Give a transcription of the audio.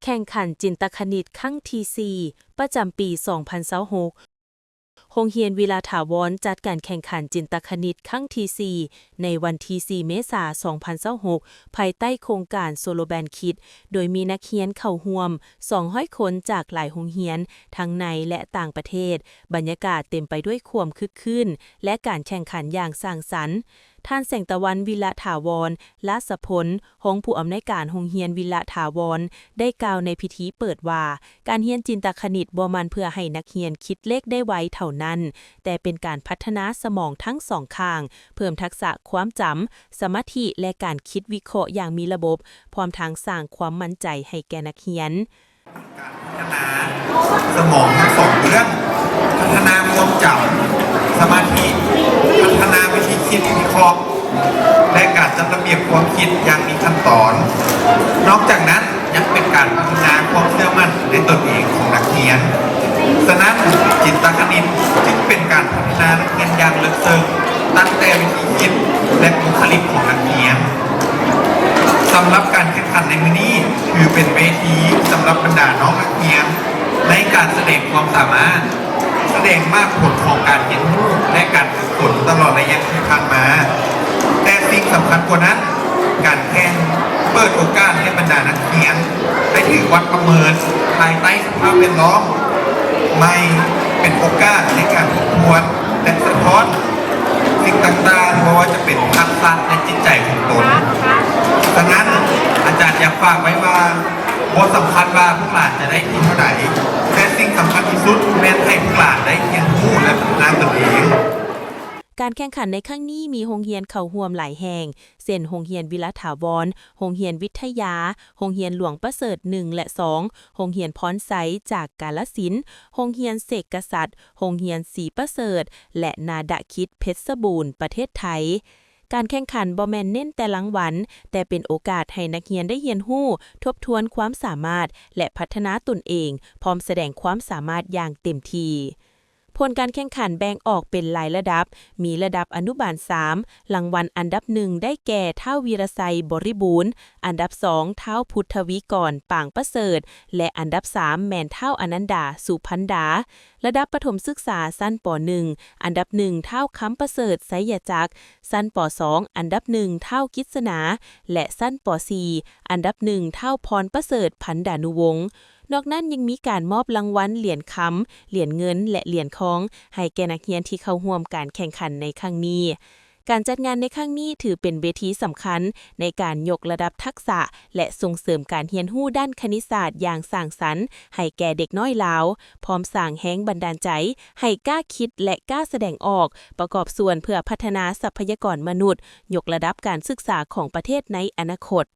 ແຂ່ງຂັນຈິນຕະຄະນິດຄັ້ງທີສີ່ ປະຈຳປີສອງພັນຊາວຫົກ. ໂຮງຮຽນວິລະຖາວອນຈັດການແຂ່ງຂັນຈິນຕະຄະນິດຄັ້ງທີສີ່ ໃນວັນທີສີ່ ເມສາ ສອງພັນຊາວຫົກ ພາຍໃຕ້ໂຄງການ Slow Band Kids ໂດຍມີນັກຮຽນເຂົ້າຮ່ວມສອງຮ້ອຍຄົນຈາກຫຼາຍໂຮງຮຽນ ທັງໃນ ແລະ ຕ່າງປະເທດ. ບັນຍາກາດເຕັມໄປດ້ວຍຄວາມຄຶກຄື້ນ ແລະ ການແຂ່ງຂັນຢ່າງສ້າງສັນ. ທ່ານ ແສງຕາວັນ ວິລະຖາວອນ ລາຊະພົນ ຮອງຜູ້ອຳນວຍການໂຮງຮຽນວິລະຖາວອນ ໄດ້ກ່າວໃນພິທີເປີດວ່າ, ການຮຽນຈິນຕະຄະນິດບໍ່ແມ່ນເພື່ອໃຫ້ນັກຮຽນຄິດເລກໄດ້ໄວເທົ່ານັ້ນ, ແຕ່ເປັນການພັດທະນາສະໝອງທັງສອງຂ້າງ, ເພີ່ມທັກສະຄວາມຈຳ, ສະມາທິ ແລະ ການຄິດວິເຄາະຢ່າງມີລະບົບ, ພ້ອມທັງສ້າງຄວາມໝັ້ນໃຈໃຫ້ແກ່ນັກຮຽນ. ການພັດທະນາສະໝອງທັງສອງເບື້ອງ, ພັດທະນາຄວາມຈຳ, ສະມາທິ, ພັດທະນາວິທີຄິດວິເຄາະ ແລະ ການຈັດລະບຽບຄວາມຄິດຢ່າງມີຂັ້ນຕອນ. ນອກຈາກນັ້ນຍັງເປັນການພັດທະນາຄວາມເຊື່ອໝັ້ນໃນຕົນເອງຂອງນັກຮຽນ. ສະນັ້ນ, ຈິນຕະຄະນິດຈຶ່ງເປັນການພັດທະນານັກຮຽນຢ່າງເລິກເຊິ່ງ, ຕັ້ງແຕ່ວິທີຄິດ ແລະ ບຸກຄະລິກຂອງນັກຮຽນ. ສຳລັບການແຂ່ງຂັນໃນມື້ນີ້ ຖືເປັນເວທີສຳລັບບັນດານ້ອງນັກຮຽນໃນການສະແດງຄວາມສາມາດ, ສະແດງໝາກຜົນຂອງການຮຽນຮູ້ ແລະ ການຝຶກຝົນຕະຫຼອດໄລຍະທີ່ຜ່ານມາ. ແຕ່ສິ່ງສຳຄັນກວ່ານັ້ນ, ການແຂ່ງເປີດໂອກາດໃຫ້ບັນດານັກຮຽນໄດ້ຖືກວັດປະເມີນພາຍໃຕ້ສະພາບແວດລ້ອມໃໝ່, ເປັນໂອກາດໃນການທົບທວນ ແລະ ສະທ້ອນສິ່ງຕ່າງໆ, ບໍ່ວ່າຈະເປັນທັກສະ ແລະ ຈິດໃຈຂອງຕົນ. ສະນັ້ນ, ອາຈານຢາກຝາກໄວ້ວ່າ, ບໍ່ສຳຄັນວ່າພວກຫຼານຈະໄດ້ທີ່ເທົ່າໃດ, ແຕ່ສິ່ງສຳຄັນທີ່ສຸດແມ່ນໃຫ້ພວກຫຼານໄດ້ຮຽນຮູ້ ແລະ ພັດທະນາຕົນເອງ. ການແຂ່ງຂັນໃນຄັ້ງນີ້ມີໂຮງຮຽນເຂົ້າຮ່ວມຫຼາຍແຫ່ງ, ເຊັ່ນ ໂຮງຮຽນວິລະຖາວອນ, ໂຮງຮຽນວິທະຍາ, ໂຮງຮຽນຫຼວງປະເສີດໜຶ່ງ ແລະ ສອງ, ໂຮງຮຽນພອນໄຊຈາກກາລະສິນ, ໂຮງຮຽນເສກກະສັດ, ໂຮງຮຽນສີປະເສີດ ແລະ ນາດະຄິດເພັດສະບູນ ປະເທດໄທ. ການແຂ່ງຂັນບໍ່ແມ່ນເນັ້ນແຕ່ລາງວັນ, ແຕ່ເປັນໂອກາດໃຫ້ນັກຮຽນໄດ້ຮຽນຮູ້, ທົບທວນຄວາມສາມາດ ແລະ ພັດທະນາຕົນເອງ, ພ້ອມສະແດງຄວາມສາມາດຢ່າງເຕັມທີ່. ຜົນການແຂ່ງຂັນແບ່ງອອກເປັນຫຼາຍລະດັບ, ມີລະດັບອະນຸບານສາມ, ລາງວັນອັນດັບໜຶ່ງໄດ້ແກ່ ທ້າວ ວີລະໄຊ ບໍລິບູນ, ອັນດັບສອງ ທ້າວ ພຸດທະວີກອນ ປາງປະເສີດ ແລະ ອັນດັບສາມ ແມ່ນ ທ້າວ ອະນັນດາ ສຸພັນດາ. ລະດັບປະຖົມສຶກສາ ຊັ້ນ ປໍໜຶ່ງ ອັນດັບໜຶ່ງ ທ້າວ ຄຳປະເສີດ ໄຊຍະຈັກ, ຊັ້ນ ປໍສອງ ອັນດັບໜຶ່ງ ທ້າວ ກິດສະໜາ ແລະ ຊັ້ນ ປໍສີ່ ອັນດັບໜຶ່ງ ທ້າວ ພອນປະເສີດ ພັນດານຸວົງ. ນອກນັ້ນຍັງມີການມອບລາງວັນຫຼຽນຄຳ, ຫຼຽນເງິນ ແລະ ຫຼຽນທອງ ໃຫ້ແກ່ນັກຮຽນທີ່ເຂົ້າຮ່ວມການແຂ່ງຂັນໃນຄັ້ງນີ້. ການຈັດງານໃນຄັ້ງນີ້ຖືເປັນເວທີສຳຄັນໃນການຍົກລະດັບທັກສະ ແລະ ສົ່ງເສີມການຮຽນຮູ້ດ້ານຄະນິດສາດຢ່າງສ້າງສັນໃຫ້ແກ່ເດັກນ້ອຍລາວ, ພ້ອມສ້າງແຮງບັນດານໃຈໃຫ້ກ້າຄິດ ແລະ ກ້າສະແດງອອກ, ປະກອບສ່ວນເພື່ອພັດທະນາຊັບພະຍາກອນມະນຸດ, ຍົກລະດັບການສຶກສາຂອງປະເທດໃນອະນາຄົດ.